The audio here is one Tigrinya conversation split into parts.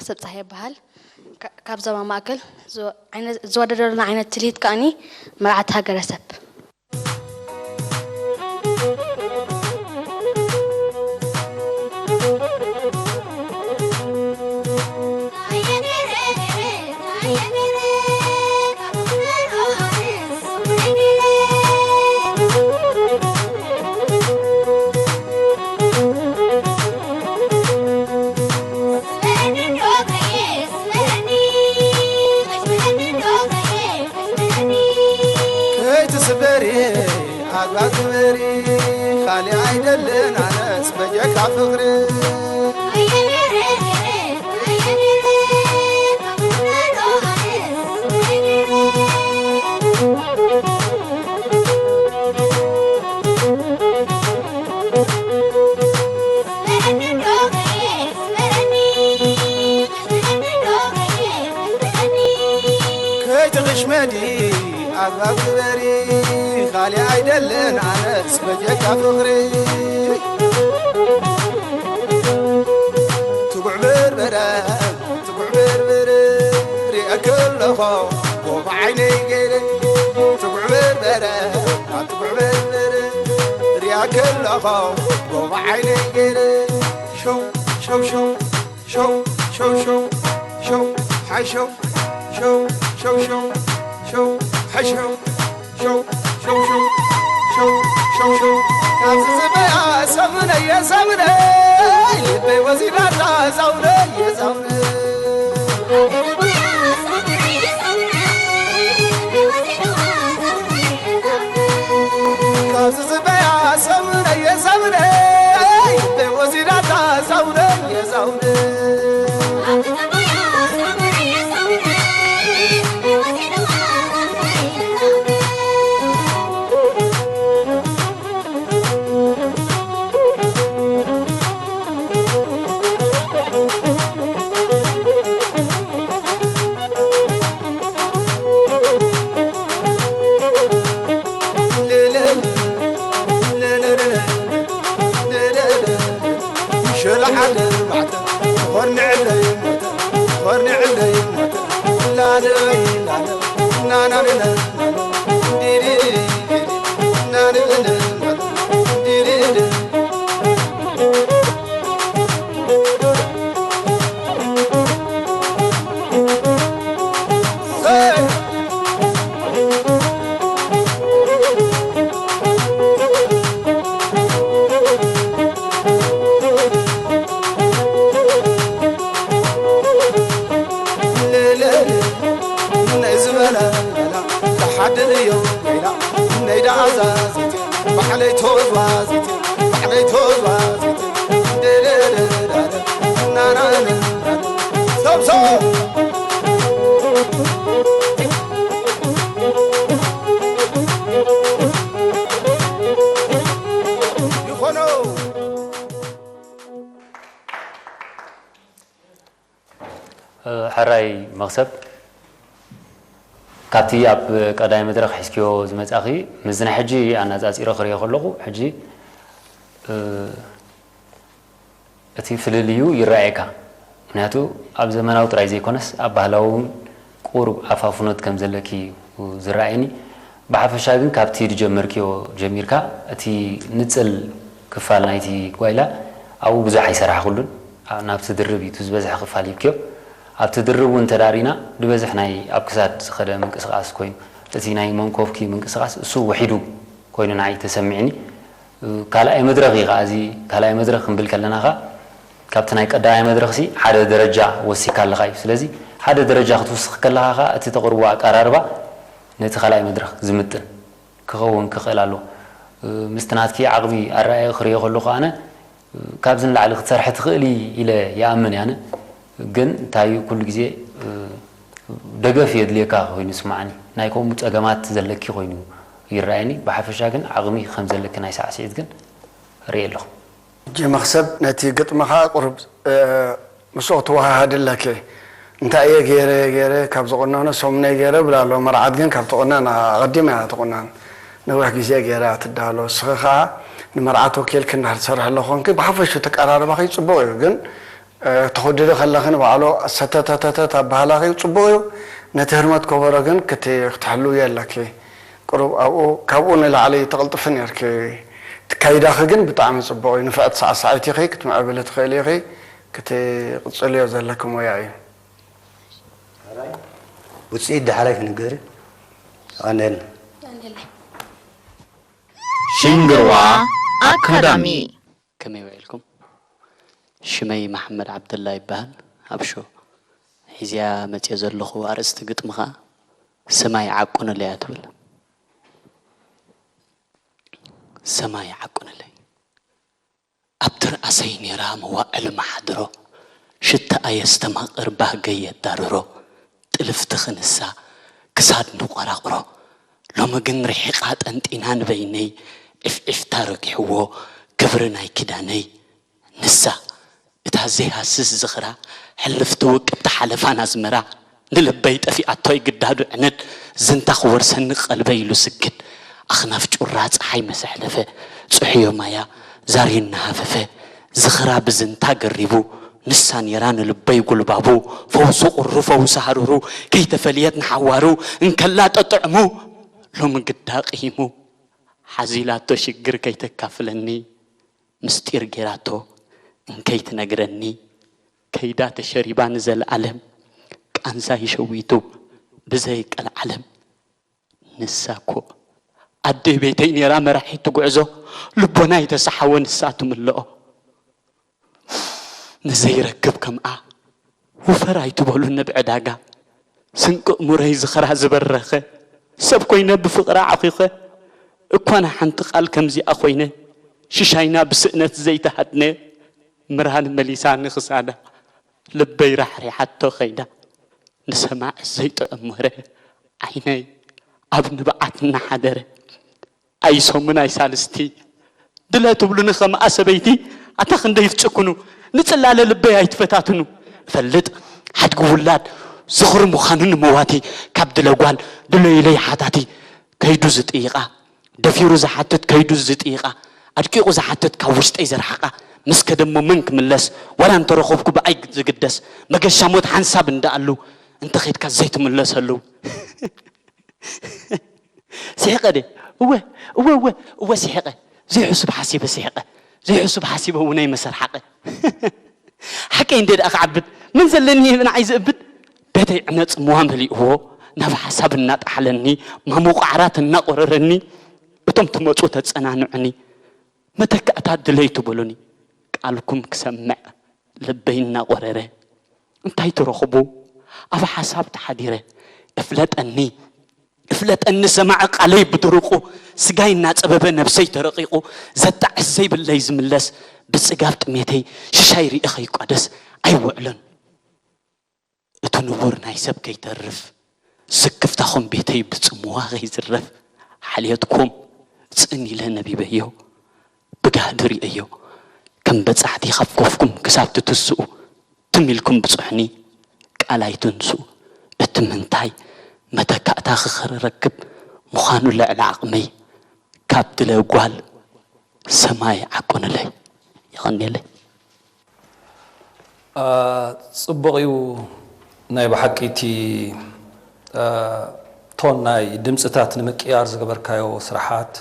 ሰብ ፀሃይ ይበሃል። ካ- ካብ ዞባ ማእከል ዝወ- ዓይነት- ዝወዳደሩና ዓይነት ትልሂት ከኣኒ መርዓት ሃገረሰብ። ከይትስበሪ ኣግባብ ግበሪ፣ ካልእ ኣይደልን ኣነስ በጀካ ፍቕሪ። ከይትቕሽመዲ ኣግባብ ግበሪ፣ ካልእ ኣይደልን ኣነስ በጀካ ፍቕሪ። ትጉዕብርብረ ትጉዕብርብር ሪኤኪ ኣለኹ ጎቦ ዓይነይ ገይረ። ትጉዕብርብረ ትጉዕብርብር ሪኤኪ ኣለኹ ጎቦ ዓይነይ ገይረ። ሸው ሸው ሸው ሸው ሸው ሸው ሸው ሓይ ሸው ሸው ሸው ሸው ሸው ሓይ ሸው ሸው ሸው ሸው ሸው ሸው ሸው ሸው ሸው። ካብዚ ዝበያ ሰሙነየ ሰሙነይ ልበይ ወሲዳታ ዛውነየ ዛውነይ። ካብዚ ዝበያ ሰሙነየ ሰሙነይ ልበይ ወሲዳታ ዛውነየ ዛውነይ። ሸላሓ ድርባዕተ ኾርንዕለይ ሞተ ኾርንዕለይ ሞተ ላለይ ላለ ናናንነ ዲዲ ናንነ ዲዲ ሕራይ መኽሰብ፣ ካብቲ ኣብ ቀዳይ መድረኽ ሒዝክዮ ዝመጻኺ ምስዚ ናይ ሕጂ ኣነጻጺረ ክርእዮ ከለኹ፣ ሕጂ እቲ ፍልልዩ ይረኣየካ። ምኽንያቱ ኣብ ዘመናዊ ጥራይ ዘይኮነስ ኣብ ባህላዊ እውን ቁሩብ ኣፋፍኖት ከም ዘለኪ እዩ ዝረኣየኒ። ብሓፈሻ ግን ካብቲ ዝጀመርክዮ ጀሚርካ እቲ ንጽል ክፋል ናይቲ ጓይላ ኣብኡ ብዙሕ ኣይሰራሕኩሉን። ናብቲ ድርብ እዩ እቲ ዝበዝሐ ክፋል ሂብክዮ። ኣብቲ ድርብ እውን እንተ ሪእና ዝበዝሕ ናይ ኣብ ክሳድ ዝኸደ ምንቅስቓስ ኮይኑ እቲ ናይ መንኮብኪ ምንቅስቓስ እሱ ውሒዱ ኮይኑ ንዓይ ተሰሚዕኒ። ካልኣይ መድረኽ እዩ ከዓ እዚ ካልኣይ መድረኽ ክንብል ከለና ከዓ ካብቲ ናይ ቀዳማይ መድረኽሲ ሓደ ደረጃ ወሲካ ኣለኻ እዩ። ስለዚ ሓደ ደረጃ ክትውስኽ ከለኻ ከዓ እቲ ተቕርቦ ኣቀራርባ ነቲ ካልኣይ መድረኽ ዝምጥን ክኸውን ክኽእል ኣለዎ። ምስቲ ናትኪ ዓቕሚ ኣረኣእያ ክርእዮ ከለኹ ኣነ ካብዚ ንላዕሊ ክትሰርሒ ትኽእሊ ኢለ ይኣምን እየ ኣነ። ግን እንታይ እዩ ኩሉ ግዜ ደገፍ የድልየካ ኮይኑ ይስማዓኒ። ናይ ከምኡ ጸገማት ዘለኪ ኮይኑ ይረኣየኒ። ብሓፈሻ ግን ዓቕሚ ከም ዘለኪ ናይ ሳዕስዒት ግን እርኢ ኣለኹ። ሕጂ መኽሰብ ነቲ ግጥሚ ኸኣ ቁሩብ ምስኡ ክትወሃሃዲ ኣለኪ። እንታይ እየ ገይረ ገይረ ካብ ዝቑነኖ ሰሙነይ ገይረ እብል ኣሎ። መርዓት ግን ካብ ትቑነን ኣቐዲማ እያ ትቑነን። ነዊሕ ግዜ ገይራ እያ ትዳሎ። እስኺ ኸኣ ንመርዓት ወኪልኪ እንድሕር ትሰርሒ ኣለኺ ኮንኪ ብሓፈሽኡ እቲ ኣቀራርባኺ ጽቡቕ እዩ ግን ተኸድደ ከለኺ ንባዕሉ ሰተተተተት ኣበሃላኺ ጽቡቕ እዩ። ነቲ ህርመት ከበሮ ግን ክት-፣ ክትሕልውዮ ኣለኪ። ቁሩብ ኣብኡ፣ ካብኡ ንላዕሊ ተቕልጥፊ ነርኪ። እቲ ካይዳኺ ግን ብጣዕሚ ጽቡቕ እዩ። ንፍዕቲ ሳዕሳዒት ኢኺ፣ ክትምዕብሊ ትኽእሊ ኢኺ። ክትቕጽልዮ ዘለኪ ሞያ እዩ። ውፅኢት ዳሕራይ ክንገር። ኣነን ሽንግርዋ ኣካዳሚ። ከመይ ውዒልኩም? ሽመይ መሓመድ ዓብደላ ይበሃል። ኣብሾ ሒዝያ መፅየ ዘለኹ ኣርእስቲ ግጥሚ ኸዓ ሰማይ ዓቁንለይ እያ ትብል። ሰማይ ዓቁንለይ ኣብ ትርኣሰይ ኔራ መዋዕል መሓድሮ ሽታኣ የስተማቕር ባህገይ የዳርሮ ጥልፍቲ ክንሳ ክሳድ ንቆራቑሮ ሎሚ ግን ርሒቓ ጠንጢና ንበይነይ ዒፍዒፍታ ረጊሕዎ ክብሪ ናይ ኪዳነይ ንሳ እታ ዘይሃስስ ዝኽራ ሕልፍቲ ውቅብቲ ሓለፋን ኣዝመራ ንልበይ ጠፊኣቶ ይግዳዱ ዕነድ ዝንታ ክወርሰኒ ቀልበይ ኢሉ ስግድ ኣኽናፍ ጩራ ፀሓይ መሰሕለፈ ፅሕዮ ማያ ዛሪ እናሃፈፈ ዝኽራ ብዝንታ ገሪቡ ንሳ ኔራ ንልበይ ጉልባቡ ፈውሱ ቁሪ ፈውሲ ሃሩሩ ከይተፈልየት ንሓዋሩ እንከላ ጠጥዕሙ ሎሚ ግዳ ቂሂሙ ሓዚላቶ ሽግር ከይተካፍለኒ ምስጢር ጌራቶ እንከይትነግረኒ ከይዳ ተሸሪባ ንዘልኣለም ቃንዛይ ሸዊቱ ብዘይ ቀልዓለም ንሳ እኮ ኣደይ ቤተይ ኔራ መራሒት ትጉዕዞ ልቦናይ ተሰሓወ ንሳ ትምልኦ ንዘይረክብ ከምኣ ውፈር ኣይትበሉኒ ብዕዳጋ ስንቂ እሙረይ ዝኽራ ዝበረኸ ሰብ ኮይነ ብፍቕራ ዓኺኸ እኳ ንሓንቲ ቃል ከምዚኣ ኮይነ ሽሻይና ብስእነት ዘይተሃድነ ምራን መሊሳ ንኽሳዳ ልበይ ራሕሪሓቶ ከይዳ ንሰማዕ ዘይጥዕም ወረ ዓይነይ ኣብ ንብዓት እናሓደረ ኣይሶምን ኣይሳልስቲ ድለ ትብሉኒ ኸምኣ ሰበይቲ ኣታ ክንደይ ትጭክኑ ንጽላለ ልበይ ኣይትፈታትኑ እፈልጥ ሓድጊ ውላድ ዝኽሪ ምዃኑ ንመዋቲ ካብ ድለ ጓል ድለዩለይ ሓታቲ ከይዱ ዝጥይቓ ደፊሩ ዝሓትት ከይዱ ዝጥይቓ ኣድቂቑ ዝሓትት ካብ ውሽጠይ ዘርሓቓ ምስ ከደሞ መን ክምለስ ዋላ እንተረኸብኩ ብኣይ ዝግደስ መገሻ ሞት ሓንሳብ እንዳኣሉ እንተኸድካ ዘይትምለሰሉ ስሒቐ ድየ? እወ እወ እወ እወ ስሒቐ ዘይሕሱብ ሓሲበ ስሒቐ ዘይሕሱብ ሓሲበ እውን ኣይመሰርሓቐ ሓቀይ እንደ ደኣ ክዓብድ መን ዘለኒ ንዓይ ዝእብድ ቤተይ ዕነ ጽምዋ መሊእዎ ናብ ሓሳብ እናጠሓለኒ ማሙቕ ዓራት እናቖረረኒ እቶም ትመጹ ተጸናንዑኒ መተካእታ ድለይ ትበሉኒ ቃልኩም ክሰምዕ ልበይ እናቖረረ እንታይ ትረኽቡ ኣብ ሓሳብ ተሓዲረ እፍለጠኒ እፍለጠኒ ሰማዒ ቃለይ ብድሩቑ ስጋይ እናጸበበ ነብሰይ ተረቒቑ ዘጣዕስ ዘይብለይ ዝምለስ ብጽጋብ ጥሜተይ ሽሻይ ርኢ ከይቋደስ ኣይውዕልን እቲ ንቡር ናይ ሰብ ከይተርፍ ስክፍታኹም ቤተይ ብጽምዋ ከይዝረፍ ሓልዮትኩም ጽን ኢለ ነቢበዮ ብጋህዲ ርእየዮ ከም በጻሕቲ ካብ ኮፍኩም ክሳብ ትትስኡ ትም ኢልኩም ብጹሑኒ ቃል ኣይትንስኡ እቲ ምንታይ መተካእታ ክረክብ ምዃኑ ልዕሊ ዓቕመይ ካብ ድለ ጓል ሰማይ ዓቁንለይ የቐንየለይ። ጽቡቕ እዩ ናይ ብሓቂ እቲ ቶን ናይ ድምፅታት ንምቅያር ዝገበርካዮ ስራሓት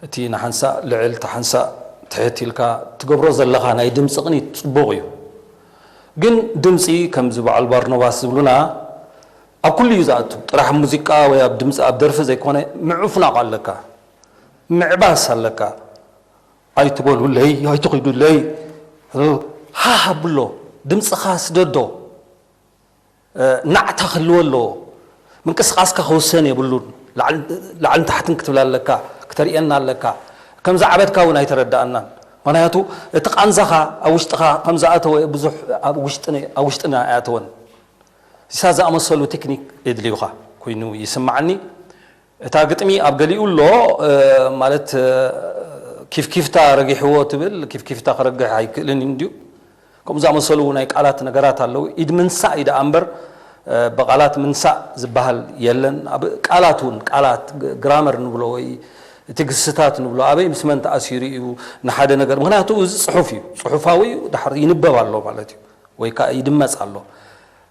እቲ ንሓንሳእ ልዕል እቲ ሓንሳእ ትሕት ኢልካ ትገብሮ ዘለኻ ናይ ድምፂ ቅኒት ፅቡቕ እዩ ግን ድምፂ ከምዚ በዓል ባርኖባስ ዝብሉና ኣብ ኩሉ እዩ ዝኣቱ ጥራሕ ሙዚቃ ወይ ኣብ ድምፂ ኣብ ደርፊ ዘይኮነ ምዕፉናቕ ኣለካ ምዕባስ ኣለካ ኣይትበሉለይ ኣይትኺዱለይ ሃህ ኣብሎ ድምፅኻ ስደዶ ናዕታ ክህልዎ ኣለዎ ምንቅስቃስካ ክውሰን የብሉን ላዕልን ታሕትን ክትብል ኣለካ ክተርእየና ኣለካ ከም ዝዓበድካ እውን ኣይተረዳእናን ምክንያቱ እቲ ቃንዛኻ ኣብ ውሽጥኻ ከም ዝኣተወ ብዙሕ ኣብ ውሽጥና ኣይኣተወን ሲሳ ዝኣመሰሉ ቴክኒክ የድልዩኻ ኮይኑ ይስማዓኒ እታ ግጥሚ ኣብ ገሊኡ ኣሎ ማለት ኪፍኪፍታ ረጊሕዎ ትብል ኪፍኪፍታ ክረግሕ ኣይክእልን እንድዩ ከምኡ ዝኣመሰሉ ናይ ቃላት ነገራት ኣለዉ ኢድ ምንሳእ እዩ ደኣ እምበር ብቃላት ምንሳእ ዝበሃል የለን ኣብ ቃላት እውን ቃላት ግራመር ንብሎ ወይ እቲ ግስታት ንብሎ ኣበይ ምስ መን ተኣሲሩ እዩ ንሓደ ነገር? ምኽንያቱ እዚ ጽሑፍ እዩ፣ ጽሑፋዊ እዩ፣ ድሓር ይንበብ ኣሎ ማለት እዩ፣ ወይ ከዓ ይድመጽ ኣሎ፣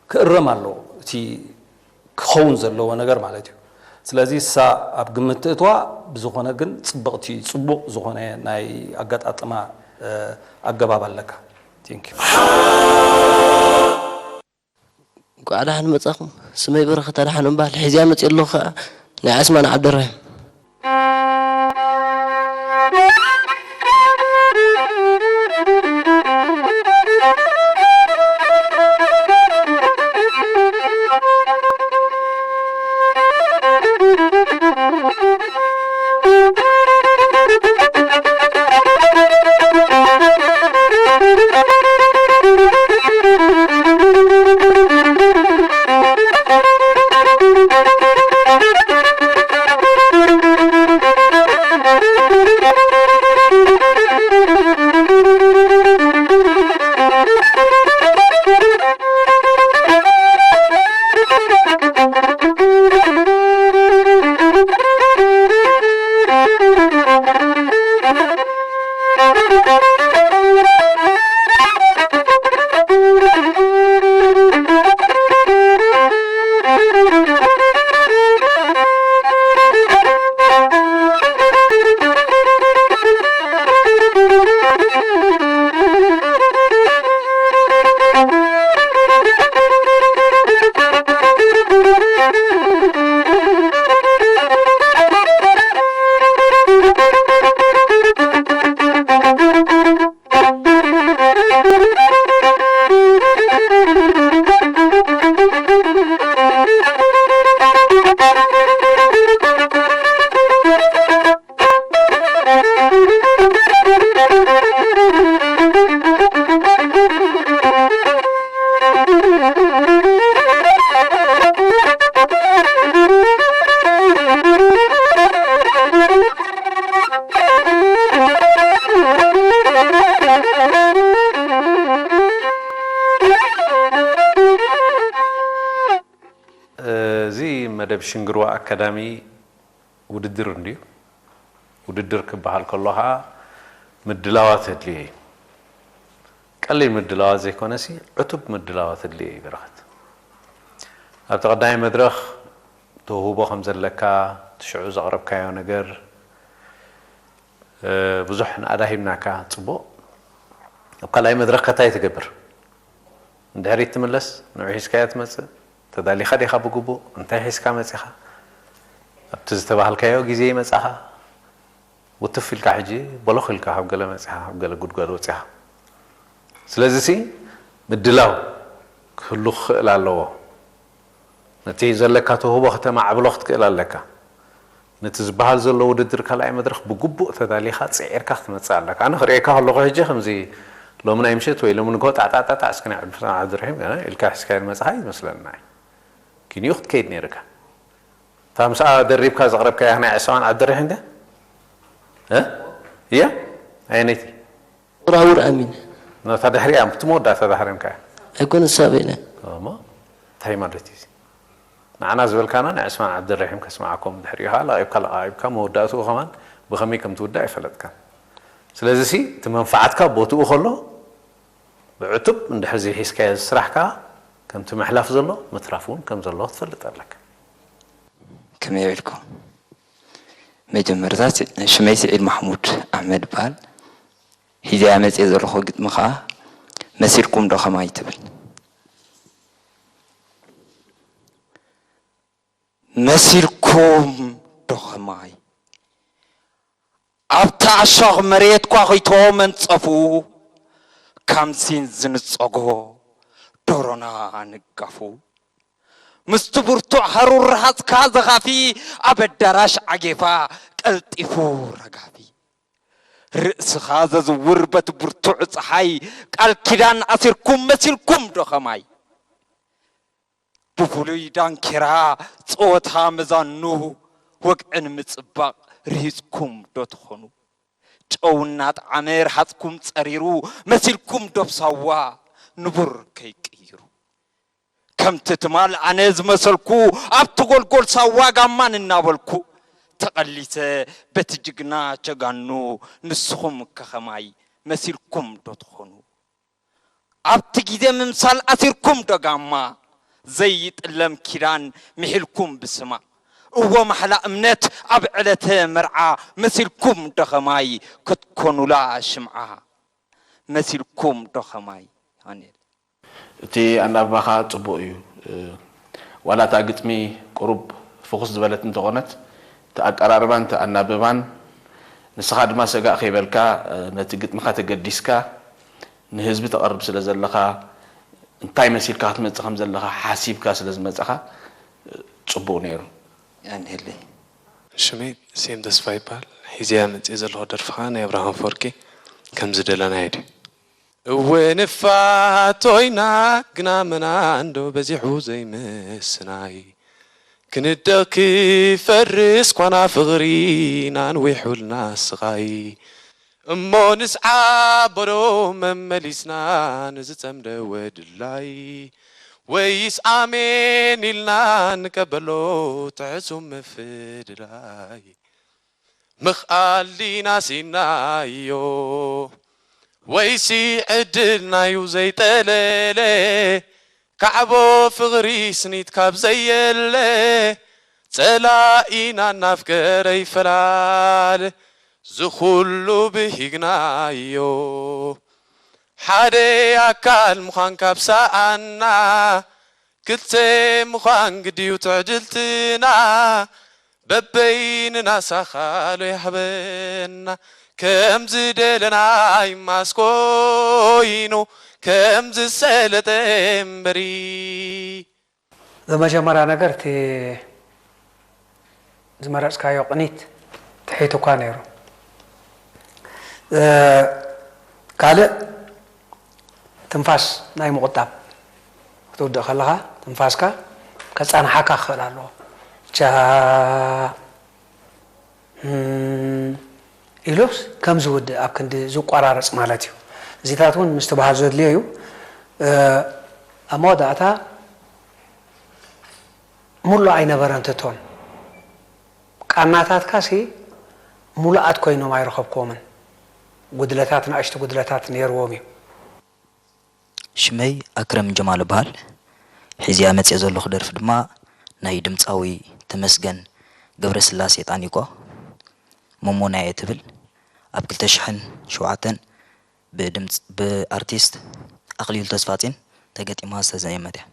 ክእረም ኣሎ እቲ ክኸውን ዘለዎ ነገር ማለት እዩ። ስለዚ እሳ ኣብ ግምት ትእትዋ ብዝኾነ ግን ጽብቕቲ፣ ጽቡቕ ዝኾነ ናይ ኣገጣጥማ ኣገባብ ኣለካ። Thank you። እንኳዕ ደሓን መጻኹም። ስመይ በረኸት ኣድሓኖም በሃል። ሕዝያ መጺእ ኣለኹ ኸኣ ናይ ዓስማን ዓብደራሂም። እዚ መደብ ሽንግርዋ ኣካዳሚ ውድድር እንድዩ። ውድድር ክበሃል ከሎ ኸዓ ምድላዋት ኣድልዮ እዩ። ቀሊል ምድላዋት ዘይኮነሲ ዕቱብ ምድላዋት ኣድልዮ እዩ በረኸት። ኣብቲ ቀዳማይ መድረኽ ተውህቦ ከም ዘለካ፣ እቲ ሽዑ ዘቕረብካዮ ነገር ብዙሕ ናእዳ ሂብናካ፣ ጽቡቕ። ኣብ ካልኣይ መድረኽ ከ እንታይ ትገብር? ንድሕሪት ትምለስ? ንዑ ሒዝካዮ ትመጽእ? ተዳሊኻ ዲኻ ብግቡእ? እንታይ ሒዝካ መጺኻ? ኣብቲ ዝተባህልካዮ ግዜ ይመጻኻ? ውትፍ ኢልካ ሕጂ በሎኽ ኢልካ ካብ ገለ መጺኻ፣ ካብ ገለ ጉድጓድ ወጺኻ። ስለዚሲ ምድላው ክህሉ ክኽእል ኣለዎ። ነቲ ዘለካ ተውህቦ ከተማዕብሎ ክትክእል ኣለካ። ነቲ ዝበሃል ዘሎ ውድድር ካልኣይ መድረኽ ብግቡእ ተዳሊኻ ጽዒርካ ክትመጽእ ኣለካ። ኣነ ክርእየካ ከለኹ ሕጂ ከምዚ ሎሚ ናይ ምሸት ወይ ሎሚ ንግሆ ጣዕጣዕጣዕጣዕ እስኪ ናይ ዓብዱሰላም ዓብዱረሒም ገና ኢልካ ሒዝካዮ ዝመጻኻ ይመስለና እዩ። ኪንዩ ክትከይድ ነይርካ። እታ ምስኣ ደሪብካ ዘቕረብካያ ናይ ዕስማን ዓብዱረሒም ድያ? እ? እያ? ኣየነይቲ? ራውር ኣሚን ነታ ድሕሪኣ እቲ መወዳእታ ዳሕረምካያ። ኣይኮነ ሳበይነ እሞ እንታይ ማለት እዩ? ንዓና ዝበልካና ንዕስማን ዓብደልረሒም ከስምዓኩም ድሕሪኡ ከዓ ለቒብካ ለቓቒብካ መወዳእትኡ ከማን ብኸመይ ከም ትውዳእ ኣይፈለጥካን። ስለዚ ሲ እቲ መንፍዓትካ ቦትኡ ከሎ ብዕቱብ እንድሕር ዘይሒዝካዮ እዚ ስራሕ ከዓ ከምቲ ምሕላፍ ዘሎ ምትራፍ እውን ከም ዘለዎ ክትፈልጥ ኣለካ። ከመይ ውዒልኩም? መጀመርታ ሽመይ ስዒድ ማሕሙድ ኣሕመድ ይበሃል። ሒዘያ መፅየ ዘለኹ ግጥሚ ከዓ መሲልኩም ዶ ከማይ ትብል። መሲልኩም ዶ ከማይ ኣብታ ዓሻኽ መሬት ኳኺቶ መንፀፉ ካምሲን ዝንፀጎ ዶሮና ንጋፉ ምስቲ ብርቱዕ ሃሩር ረሃፅካ ዘኻፊ ኣብ ኣዳራሽ ዓጌፋ ቀልጢፉ ረጋፊ ርእስኻ ዘዝውር በቲ ብርቱዕ ፀሓይ ቃል ኪዳን ኣሲርኩም መሲልኩም ዶ ኸማይ ብፍሉይ ዳንኬራ ጸወታ መዛኑ ወግዒ ንምጽባቕ ርሂጽኩም ዶ ትኾኑ? ጨው እናጠዓመ ርሃጽኩም ጸሪሩ መሲልኩም ዶብ ሳዋ ንቡር ከይቅይሩ። ከምቲ ትማል ኣነ ዝመሰልኩ ኣብቲ ጎልጎል ሳዋ ጋማን እናበልኩ ተቐሊሰ በቲ ጅግና ቸጋኑ፣ ንስኹም ከኸማይ መሲልኩም ዶ ትኾኑ? ኣብቲ ግዜ ምምሳል ኣሲርኩም ዶ ጋማ? ዘይጥለም ኪዳን ምሒልኩም ብስማ። እዎ ማሕላ እምነት ኣብ ዕለተ መርዓ፣ መሲልኩም ዶ ኸማይ ክትኮኑላ ሽምዓ? መሲልኩም ዶ ኸማይ? ኣሜን። እቲ ኣናብባኻ ጽቡቕ እዩ። ዋላ እታ ግጥሚ ቁሩብ ፍኹስ ዝበለት እንተኾነት፣ እቲ ኣቀራርባን እቲ ኣናብባን፣ ንስኻ ድማ ሰጋእ ከይበልካ ነቲ ግጥምኻ ተገዲስካ ንህዝቢ ተቕርብ ስለ ዘለኻ፣ እንታይ መሲልካ ክትመጽእ ከም ዘለኻ ሓሲብካ ስለ ዝመጻኻ ጽቡቕ ነይሩ። የቐንየለይ። ሽመይ ስየም ተስፋ ይበሃል። ሒዘያ መፅየ ዘለኹ ደርፊ ከዓ ናይ ኣብርሃም ኣፈወርቂ ከምዚ ደለናዮ ድዩ? እወ ንፋቶ ኢና ግና መናንዶ በዚሑ ዘይምስናይ ክንደቕ ክፈርስ ኳና ፍቕሪና ንዊሑልና ስቓይ እሞ ንስዓቦዶ መመሊስና ንዝፀምደ ወድላይ ወይስ ኣሜን ኢልና ንቀበሎ ትሕሱም ምፍድላይ ምኽኣል ዲና ሲናዮ ወይሲ ዕድልናዩ ዘይጠለለ ካዕቦ ፍቕሪ ስኒት ካብ ዘየለ ጸላኢና እናፍቀረ ይፈላል ዝኹሉ ብሂግናዮ ሓደ ኣካል ምዃን ካብ ሰኣና ክልተ ምዃን ግድዩ ትዕድልትና በበይንና ሳኻሎ ይሃበና ከም ዝደለና ይማስ ኮይኑ ከም ዝሰለጠ እምበሪ። ብመጀመርያ ነገር እቲ ዝመረፅካዮ ቅኒት ትሒት እኳ ነይሩ። ካልእ ትንፋስ ናይ ምቑጣብ ክትውድእ ከለኻ ትንፋስካ ከፃንሓካ ክኽእል ኣለዎ። ቻ ኢሉስ ከም ዝውድእ ኣብ ክንዲ ዝቋራረፅ ማለት እዩ። እዚታት እውን ምስትብሃል ዘድልዮ እዩ። ኣብ መወዳእታ ሙሉእ ኣይነበረን ትቶን ቃናታትካ ሲ ሙሉኣት ኮይኖም ኣይረኸብክዎምን። ጉድለታት ንኣሽቱ ጉድለታት ነይርዎም እዩ። ሽመይ ኣክረም ጀማል እበሃል። ሒዘያ መፅየ ዘለኹ ደርፊ ድማ ናይ ድምፃዊ ተመስገን ገብረስላሴ ጣኒቆ ሞሞና እየ ትብል ኣብ ክልተ ሽሕን ሸውዓተን ብድምፅ ብኣርቲስት ኣኽሊሉ ተስፋጼን ተገጢማ ዝተዘየመት እያ።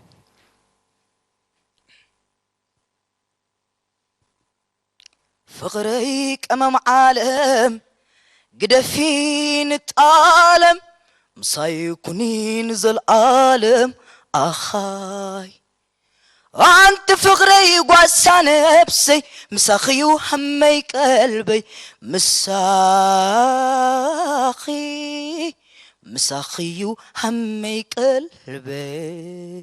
ፍቕረይ ቀመም ዓለም ግደፊ ንጣለም ምሳይ ኩኒ ንዘልኣለም ኣኻይ ኣንቲ ፍቕረይ ጓሳ ነብሰይ ምሳኺዩ ሃመይ ቀልበይ ምሳኺ ምሳኺዩ ሃመይ ቀልበይ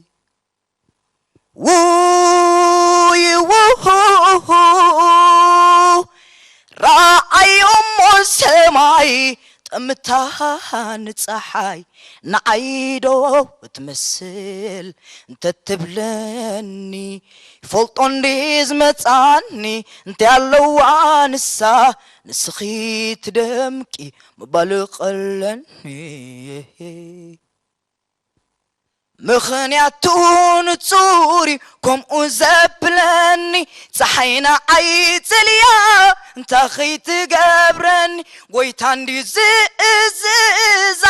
ውይ ውይ ረኣዮ እሞ ሰማይ ጠምታ ንፀሓይ ንዓይ ዶ ትመስል እንተትብለኒ ይፈልጦ እንዲ ዝመፃኒ እንታይ ኣለዋ ንሳ ንስኺ ትደምቂ ምባል ቀለኒ ምኽንያቱ ንጹር እዩ ከምኡ ዘብለኒ ፀሓይ ንዓይ ፅልያ እንታይ ኸይትገብረኒ ጎይታ እንድዩ ዝእዝዛ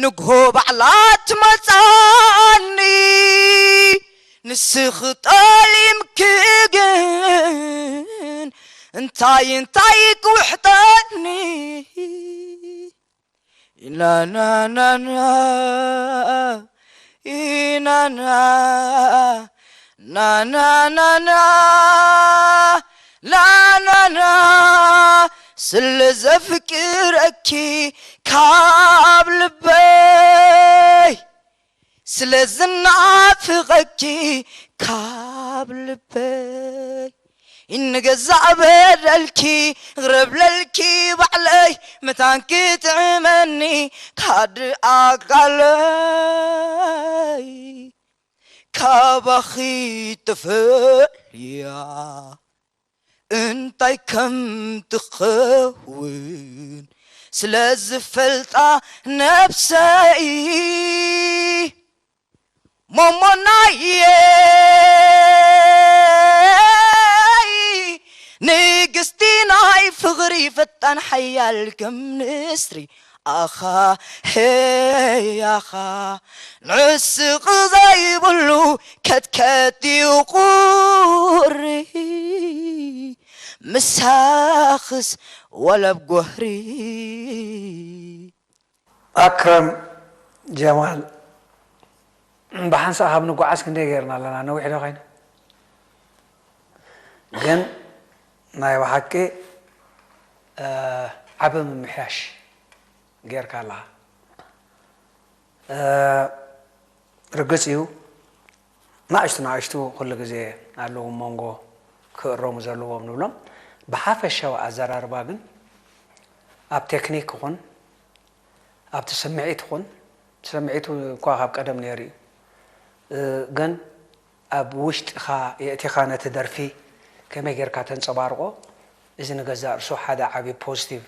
ንግሆ ባዕላ ትመፃኒ ንስኺ ጠሊምኪ ግን እንታይ እንታይ ክውሕጠኒ ኢናናናና ኢናና ናናናና ናናና ስለ ዘፍቅረኪ ካብ ልበይ ስለ ዝናፍቐኪ ካብ ልበይ ንገዛእ በደልኪ ይቕረ ብለልኪ ባዕለይ መታን ክጥዕመኒ ካድ ኣካለይ ካባኺ ጥፍእ እያ እንታይ ከም ትኸውን ስለ ዝፈልጣ ነብሰይ ሞሞናየይ ንግስቲ ናይ ፍቕሪ ፈጣን ሓያል ከም ንስሪ ኣኻ ሄይ ኣኻ ንስቕ ዘይብሉ ከትከት እዩ ቁሪ ምሳኽስ ወለብ ጎህሪ። ኣክረም ጀማል ብሓንሳእ ካብ ንጓዓዝ ክንደይ ገይርና ኣለና? ነዊሕ ዶ ኮይኑ? ግን ናይ ብሓቂ ዓቢ ምምሕያሽ ጌርካ ኣለኻ። ርግጽ እዩ ናእሽቱ ናእሽቱ ኩሉ ግዜ ኣለዉ መንጎ ክእረሙ ዘለዎም ንብሎም። ብሓፈሻዊ ኣዘራርባ ግን ኣብ ቴክኒክ ይኹን ኣብቲ ስምዒት ይኹን ስምዒቱ እኳ ካብ ቀደም ነይሩ እዩ ግን ኣብ ውሽጥኻ የእቲኻ ነቲ ደርፊ ከመይ ጌርካ ተንጸባርቖ እዚ ንገዛእ ርእሱ ሓደ ዓቢ ፖዚቲቭ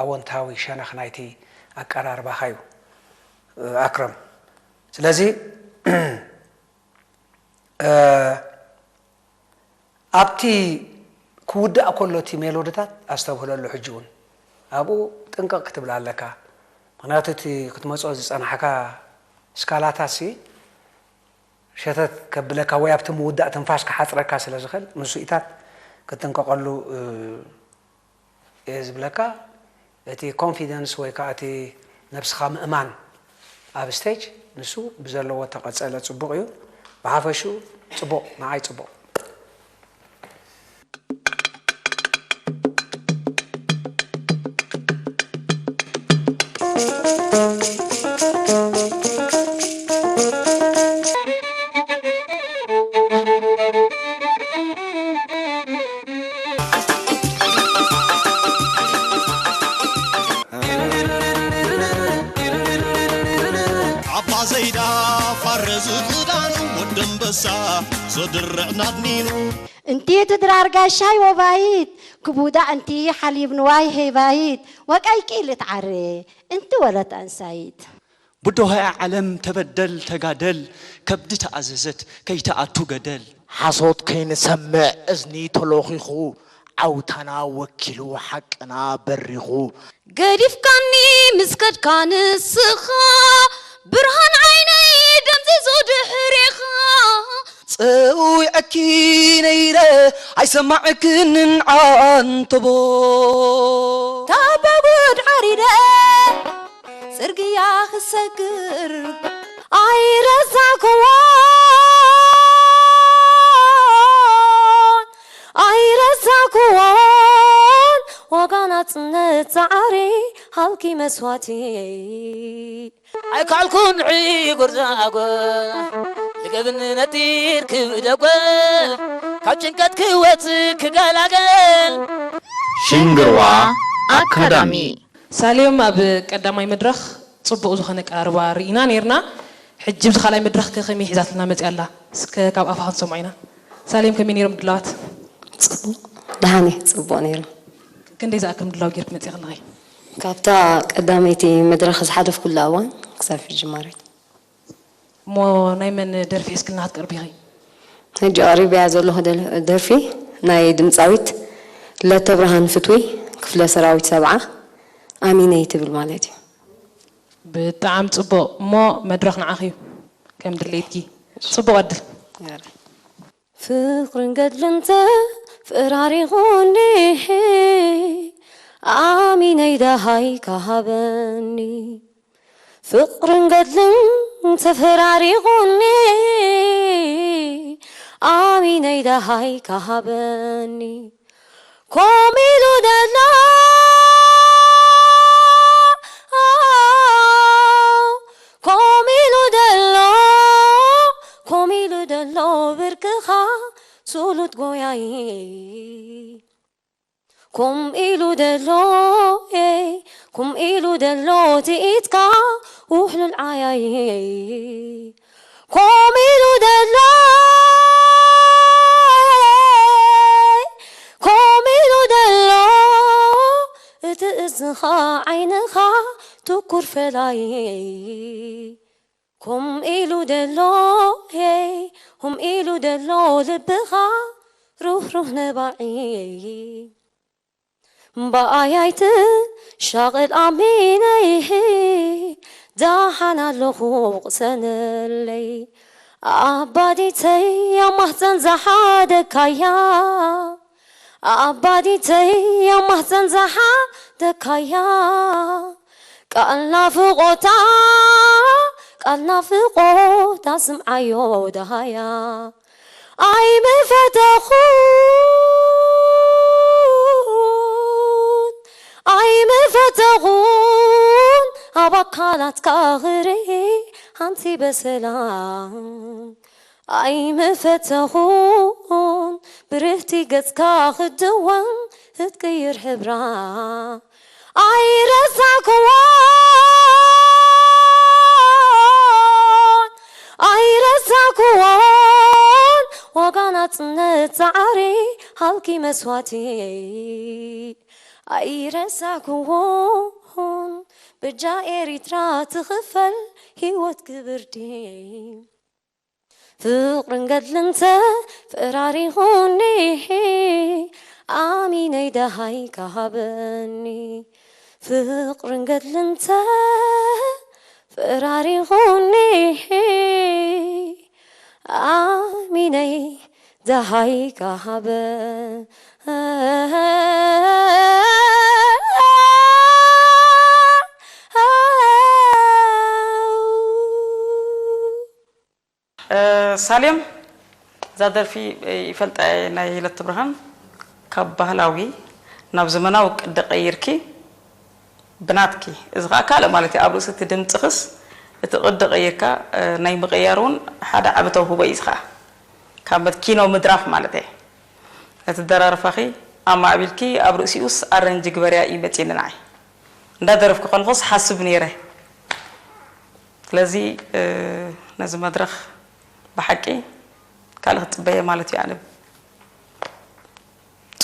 ኣወንታዊ ሸነኽ ናይቲ ኣቀራርባኻ እዩ ኣክረም። ስለዚ ኣብቲ ክውዳእ ከሎ እቲ ሜሎድታት ኣስተብህለሉ ሕጂ እውን ኣብኡ ጥንቅቕ ክትብል ኣለካ። ምኽንያቱ እቲ ክትመጾ ዝጸናሕካ ስካላታት ሲ ሸተት ከብለካ ወይ ኣብቲ ምውዳእ ትንፋስ ክሓጽረካ ስለ ዝኽእል ምስኡኢታት ክትጥንቀቐሉ እየ ዝብለካ። እቲ ኮንፊደንስ ወይ ከዓ እቲ ነብስኻ ምእማን ኣብ ስቴጅ ንሱ ብዘለዎ ተቐጸለ ጽቡቕ እዩ። ብሓፈሽኡ ጽቡቕ፣ ንዓይ ጽቡቕ። ዓባ ዘይዳ ፋረ ዝኽዳኑ ወዲ ኣንበሳ ዘድርዕ ናድኒኑ። እንቲ እቲ ድራር ጋሻይ ወባይት ክቡዳ እንቲ ሓሊብ ንዋይ ሄባይት ወቀይቂ ልትዓረ እንቲ ወለት ኣንሳይት። ብዶሃያ ዓለም ተበደል ተጋደል ከብዲ ተኣዘዘት ከይትኣቱ ገደል። ሓሶት ከይንሰምዕ እዝኒ ተሎኺኹ ዓውታና ወኪሉ ሓቅና በሪኹ። ገዲፍካኒ ምስ ከድካ ንስኻ ብርሃን ዓይነይ ደምዚዙ ድሕሬኻ። ጸዊዐኪ ነይረ ኣይሰማዕክንን ዓንተቦ። ታባ ጉድ ዓሪደ ጽርግያ ክሰግር ኣይረሳዕኩዎን ኣይረሳዕኩዎን ዋጋ ናጽነት ጻዕሪ ሃልኪ መስዋእቲ ኣይካልኩን ዕጉር ዛጎ ልገብን ነጢር ክብደጎ ካብ ጭንቀት ክወጽእ ክገላገል ሽንግርዋ ኣካዳሚ ሳሌም ኣብ ቀዳማይ መድረኽ ጽቡቕ ዝኾነ ኣቀራርባ ርኢና ኔርና። ሕጂ ኣብዚ ካልኣይ መድረኽ ከ ከመይ ሒዛትልና መጺኣ ኣላ? እስከ ካብ ኣፋ ክንሰምዖ ኢና። ሳሌም ከመይ ኔሮም ምድላዋት? ጽቡቕ ደሓን እየ ጽቡቕ ኔሩ። ክንደይ ዝኣክል ምድላው ጌርኪ መጺኺ ኣለኺ? ካብታ ቀዳመይቲ መድረኽ ዝሓለፍኩላ እዋን ክሳብ ሕጂ ማረት። እሞ ናይ መን ደርፊ ሒዝክልና ክትቀርቢ ኢኺ? ሕጂ ኣቕሪበያ ዘለኹ ደርፊ ናይ ድምፃዊት ለተብርሃን ፍትዊ ክፍለ ሰራዊት ሰብዓ ኣሚነይ ትብል ማለት እዩ። ብጣዕሚ ፅቡቕ እሞ መድረኽ ንዓኺ እዩ ከም ድሌትኪ። ፅቡቕ ዕድል። ፍቕርን ገድልን ተፈራሪቑኒ ኣሚነይ ደሃይ ካሃበኒ ፍቕርን ገድልን ተፈራሪቑኒ ኣሚነይ ደሃይ ካሃበኒ ኮሚሉ ደሎ ኮሚሉ ደሎ ኮሚሉ ደሎ ብርክኻ ሱሉት ጎያይ ኮም ኢሉ ደሎ ኮም ኢሉ ደሎ ትኢትካ ውሕሉል ዓያይ ኮም ኢሉ ደሎ ዝኻ ዓይንኻ ትኩር ፈላይ፣ ኮም ኢሉ ደሎ፣ ሄይ፣ ኮም ኢሉ ደሎ ልብኻ ሩህሩህ ነባዒ። እምበኣይ ኣይትሻቐል ኣሚነይ፣ ደሓን ኣለኹ ቅሰነለይ። ኣባዲተይ ኣብ ማህፀን ዝሓደግካያ፣ ኣባዲተይ ኣብ ማህፀን ዝሓደግካያ፣ ቃል ናፍቖታ፣ ቃል ናፍቖታ ስምዓዮ ደሃያ። ኣይምፈተኹን፣ ኣይምፈተኹን ኣብ ኣካላትካ ክርኢ ሓንቲ በሰላ። ኣይምፈተኹን ብርህቲ ገጽካ ክድወን ክትቅይር ሕብራ። ኣይረሳዕኩዎን፣ ኣይረሳዕኩዎን ዋጋ ናጽነት ጻዕሪ ሃልኪ መስዋእቲ። ኣይረሳዕኩዎን በጃ ኤሪትራ ትኽፈል ህይወት ክብርቲ። ፍቕርን ገድልን ተፈራሪኹኒ፣ ኣሚነይ ደሃይ ከሃበኒ። ፍቕርን ገድልን ተፈራሪኹኒ፣ ኣሚነይ ደሃይ ከሃበ። ሳሌም፣ እዛ ደርፊ ይፈልጣ እየ፣ ናይ ሂለት ብርሃን። ካብ ባህላዊ ናብ ዘመናዊ ቅዲ ቀይርኪ ብናትኪ፣ እዚ ከዓ ካልእ ማለት እዩ። ኣብ ርእሲ እቲ ድምፅኽስ እቲ ቅዲ ቀይርካ ናይ ምቕያር እውን ሓደ ዓቢ ተውህቦ እዩ። እዚ ከዓ ካብ ኪኖ ምድራፍ ማለት እየ። ነቲ ደራርፋኺ ኣማዕቢልኪ ኣብ ርእሲኡስ ኣረንጂ ግበርያ እዩ መፂኒ ንዓይ። እንዳደረፍኩ ከለኹስ ሓስብ ነይረ። ስለዚ ነዚ መድረኽ ብሓቂ ካልእ ክትፅበየ ማለት እዩ ኣነ።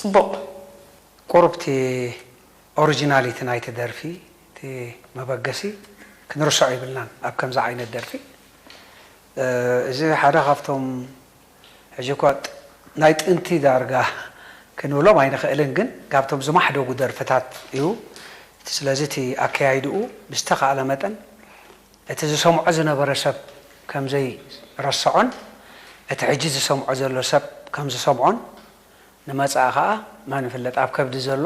ፅቡቕ። ቁሩብ እቲ ኦሪጂናሊቲ ናይቲ ደርፊ እቲ መበገሲ ክንርስዖ ይብልናን ኣብ ከምዚ ዓይነት ደርፊ እዚ ሓደ ካብቶም ሕጂ እኳ ናይ ጥንቲ ዳርጋ ክንብሎም ኣይንኽእልን፣ ግን ካብቶም ዝማሕደጉ ደርፍታት እዩ። ስለዚ እቲ ኣከያይድኡ ብዝተኻእለ መጠን እቲ ዝሰምዖ ዝነበረ ሰብ ከም ዘይረስዖን እቲ ሕጂ ዝሰምዖ ዘሎ ሰብ ከም ዝሰምዖን ንመጻኢ ኸኣ መን ይፍለጥ ኣብ ከብዲ ዘሎ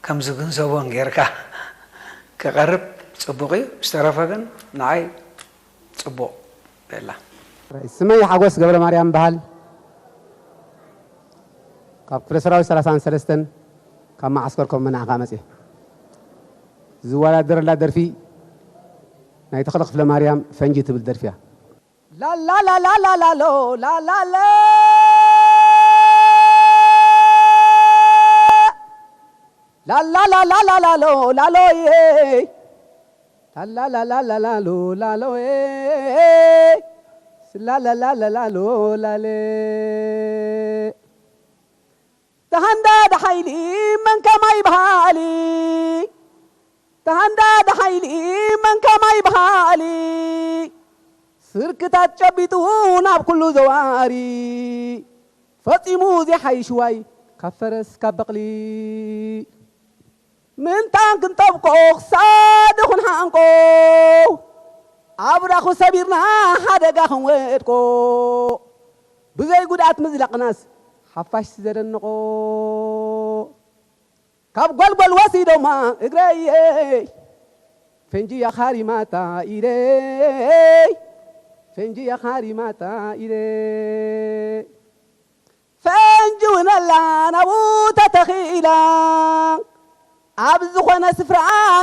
ከም ዝግንዘቦን ጌርካ ክቐርብ ጽቡቕ እዩ። ዝተረፈ ግን ንዓይ ጽቡቕ የላ። ስመይ ሓጎስ ገብረማርያም ይበሃል። ካብ ክፍለ ሰራዊት ሰላሳን ሰለስተን ካብ መዓስከር ኮመ ንዓኻ መጽየ። ዝወዳደረላ ደርፊ ናይ ተኽለ ክፍለማርያም ፈንጂ ትብል ደርፊ እያ። ላላላላላላሎ ላላለ ላላላላላላሎ ላሎዬ ላላላላላላሎ ላሎዬ ስላላላላላሎ ላሌ ተሃንዳድ ሓይሊ መን ከማይ በሃሊ ተሃንዳድ ሓይሊ መን ከማይ በሃሊ ስርክታት ጨቢጡ ናብ ኩሉ ዘዋሪ ፈጺሙ ዘይሓይሽ ዋይ ካብ ፈረስ ካብ በቕሊ ምንታን ክንጠብቆ ክሳድ ኹን ሓንቆ ኣብራኹ ሰቢርና ሓደጋ ክንወድቆ ብዘይ ጉድኣት ምዝላቕናስ ሓፋሽ ዘደንቆ ካብ ጓልጓል ወሲዶማ እግረይ ፈንጂ ያኻሪማታ ኢደይ ፈንጂ ያኻሪማታ ኢደይ ፈንጂ እውን ኣላ ናብኡ ተተኺላ ኣብ ዝኾነ ስፍራ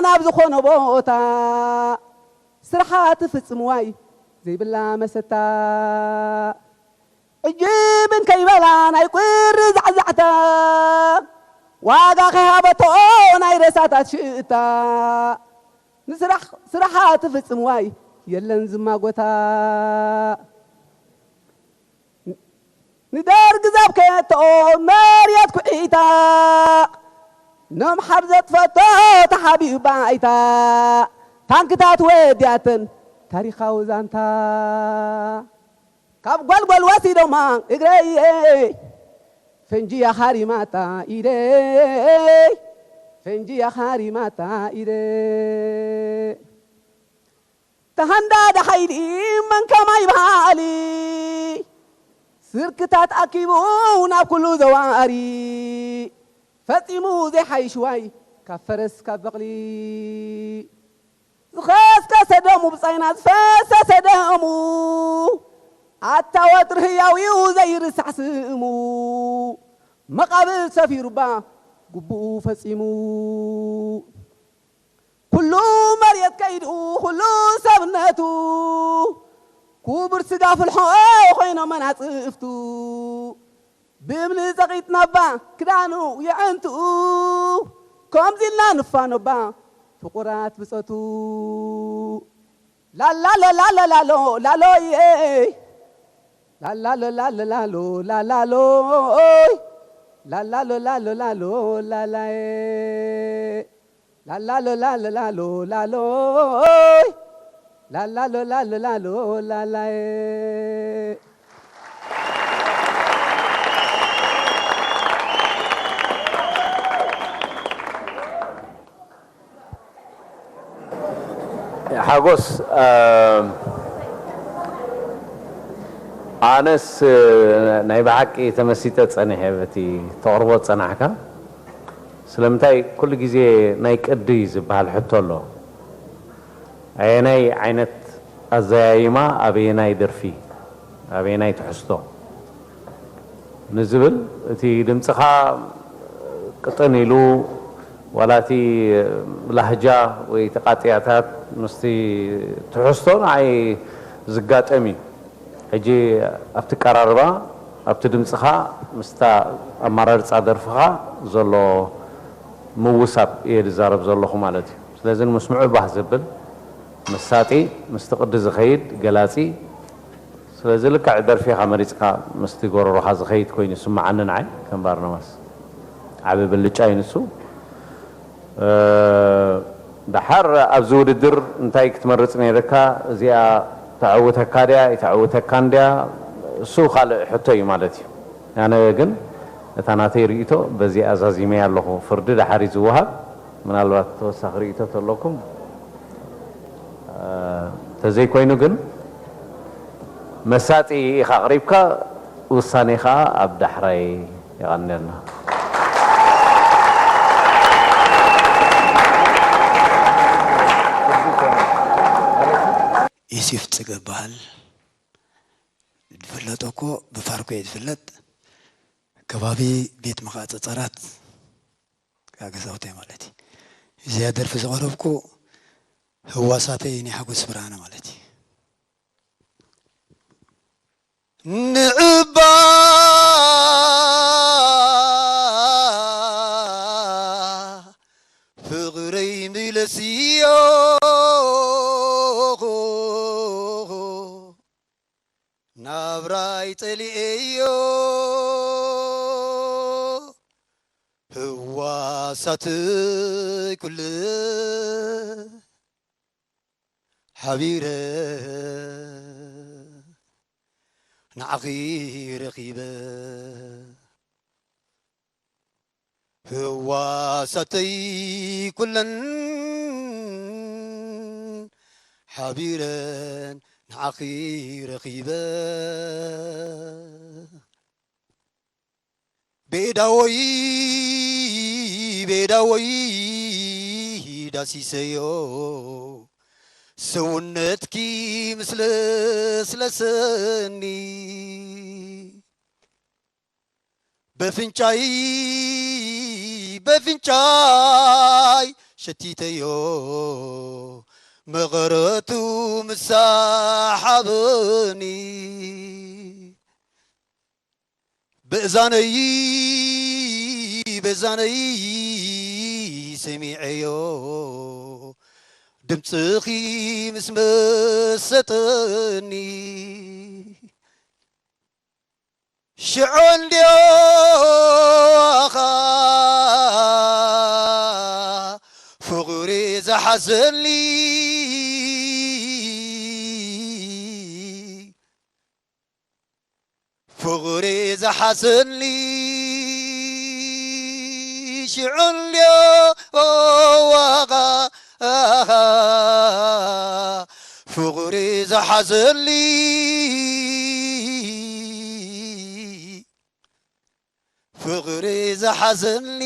ናብ ዝኾነ ቦታ ስርሓ ትፍጽም ዋይ ዘይብላ መሰታ ዕጅብ እንከይበላ ናይ ቁሪ ዛዕዛዕታ ዋጋ ከይሃበቶ ናይ ረሳታት ሽእታ ንስራሕ ስራሓ ትፍጽም ዋይ የለን ዝማጎታ ንደርግ ዘብከቶ መርየት ኩዒታ ነምሓብ ዘጥፈቶ ተሓቢኡ ባይታ ታንክታት ወዲያተን ታሪኻዊ ዛንታ ካብ ጓልጓል ወሲዶማ እግረይ ፈንጂ ያኻሪማታ ኢደይ ፈንጂ ያኻሪማታ ኢደይ ተሃንዳዲ ሓይሊ መን ከማይ በሃሊ ስርክታት ኣኪቡ ናብ ኩሉ ዘዋሪ ፈጺሙ ዘይሓይሽ ዋይ ካብ ፈረስ ካብ በቕሊ ዝኸስከሰ ደሙ ብጻይና ዝፈሰሰ ደሙ ኣታ ወጥሪ ህያዊኡ ዘይርሳዕ ስሙ መቓብር ሰፊሩባ ግቡኡ ፈጺሙ ኩሉ መሬት ከይዱ ኩሉ ሰብነቱ ክቡር ስጋ ፍልሖ ኮይኖም መናጽፍቱ ብእምኒ ጸቒጥናባ ክዳኑ የዕንትኡ ከምዚ ኢልና ንፋኖባ ፍቑራት ብጸቱ ላላሎ ላሎላሎ ላሎዬ ላላሎ ላሎላሎ ላላሎይ ላላሎ ላሎላሎ ላላዬ ላላሎ ላሎላሎ ላሎይ ላላሎ ላሎላሎ ላላዬ ሓጎስ ኣነስ ናይ ብሓቂ ተመሲጠ ጸኒሐ በቲ ተቕርቦ ጸናሕካ ስለምንታይ ኩሉ ግዜ ናይ ቅዲ ዝበሃል ሕቶ ኣሎ ኣየናይ ዓይነት ኣዘያይማ ኣበየናይ ደርፊ ኣበየናይ ትሕዝቶ ንዝብል እቲ ድምፅኻ ቅጥን ኢሉ ዋላ እቲ ላህጃ ወይ ተቃጥያታት ምስቲ ትሕዝቶ ንዓይ ዝጋጠም እዩ። ሕጂ ኣብቲ ቀራርባ ኣብቲ ድምፅኻ ምስታ ኣመራርፃ ደርፍኻ ዘሎ ምውሳብ እየ ዝዛረብ ዘለኹ ማለት እዩ። ስለዚ ንምስምዑ ባህ ዘብል መሳጢ ምስቲ ቅዲ ዝኸይድ ገላፂ ስለዚ ልክዕ ደርፊኻ መሪፅካ ምስቲ ጎረሮኻ ዝኸይድ ኮይኑ ይስምዓኒ ንዓይ ከም ባርናባስ ዓቢ ብልጫ እዩ ንሱ ደሓር ኣብዚ ውድድር እንታይ ክትመርፅ ነይርካ እዚኣ ተዕውተካ ድያ ኣይተዕውተካን ድያ እሱ ካልእ ሕቶ እዩ ማለት እዩ ኣነ ግን እታ ናተይ ርእይቶ በዚ ኣዛዚመያ ኣለኹ ፍርዲ ደሓር እዩ ዝወሃብ ምናልባት ተወሳኺ ርእይቶ ተለኩም ተዘይኮይኑ ግን መሳጢ ኢኻ ኣቕሪብካ ውሳኔ ኸዓ ኣብ ዳሕራይ የቐንየልና። ዮሴፍ ጽገ እበሃል። ዝፍለጦ እኮ ብፋርኮ እየ ዝፍለጥ። ከባቢ ቤት መኻፀፀራት ገዛውተይ ማለት እዩ። እዚኣ ደርፊ ዘቕረብኩ ህዋሳተይ ናይ ሓጎስ ብርሃነ ማለት እዩ። ንዕባ ፍቕረይ ምለስዮ ናብራይ ጸሊኤዮ ህዋሳተይ ኩለ ሓቢረ ንዓኺ ረኺበ ህዋሳተይ ኩለን ሓቢረን ንዓኺ ረኺበ ቤዳወይ ቤዳወይ ዳሲሰዮ ሰውነትኪ ምስለስለሰኒ በፍንጫይ በፍንጫይ ሸቲተዮ መቐረቱ ምሳሓበኒ በእዛነይ በእዛነይ ሰሚዐዮ ድምፅኺ ምስ መሰጠኒ ሽዑ እንድዮ ኣኻ ሓዘሊ ፍቕሪ ዝሓዘሊ ሽዑ እንድዮ ዋጋ ፍቕሪ ዝሓዘሊ ፍቕሪ ዝሓዘኒ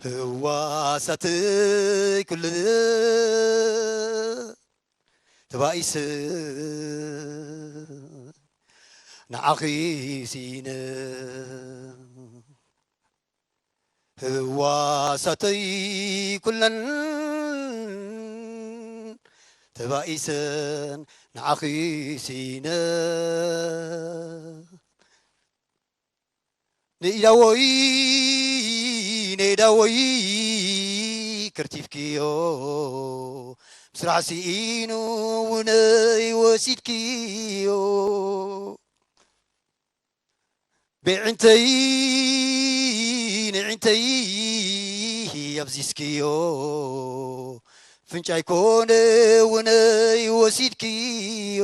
ህዋሳተይ ኩሉ ተባኢሰ ንዓኺ ሲነ ህዋሳተይ ኩለን ተባኢሰን ንዓኺ ሲነ ንኢዳወይ ንኢዳወይ ከርቲፍክዮ ምስራሕ ስኢኑ ውነይ ወሲድክዮ ብዕንተይ ንዕንተይ ኣብዚስክዮ ፍንጫይ ኮነ ውነይ ወሲድክዮ